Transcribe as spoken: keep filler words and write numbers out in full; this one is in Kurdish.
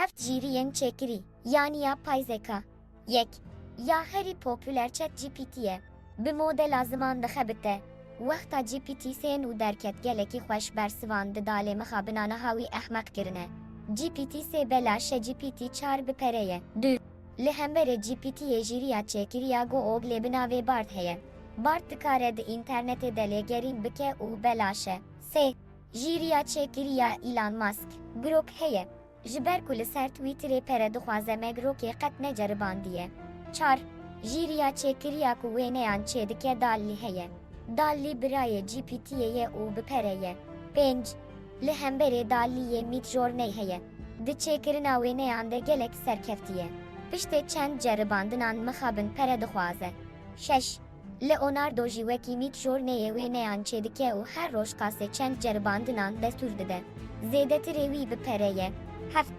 Heft jîriyên çêkirî, yan yapay zeka. Yek. Ya herî popûler ChatGPT ye. Bi modela ziman dixebite. Wexta GPT sê nû derket gelekî xweş bersivan dida lê mixabina niha wî ehmeq kirine. GPT sê belaş e, GPT çar bi pere ye. Du. Li hemberê GPT'yê jîriya çêkiriya Google bi navê Bard heye. Bard dikare di înternetê de lêgerîn bike û belaş e. Sê. Jîriya çêkiriya Elon Musk, Grok heye. Ji ber ku li ser Twitterê pere dixwaze, me Grokê qet neceribandiye. Çar. Jîriya çêkiriya ku wêneyan çêdike DALL-E heye. DALL-E birayê GPT'yê ye û bi pere ye. Pênc. Li hemberê DALL-E'yê Midjourney heye. Di çêkirina wêneyan de gelek serkeftiye. Piştê çend ceribandinan mixabin pere dixwaze. Şeş. Leonardo jî wekî Midjourneyê wêneyan çêdike û her roj qasê çend ceribandinan destûr dide. Zêdetirê wî bi pere ye. Heft.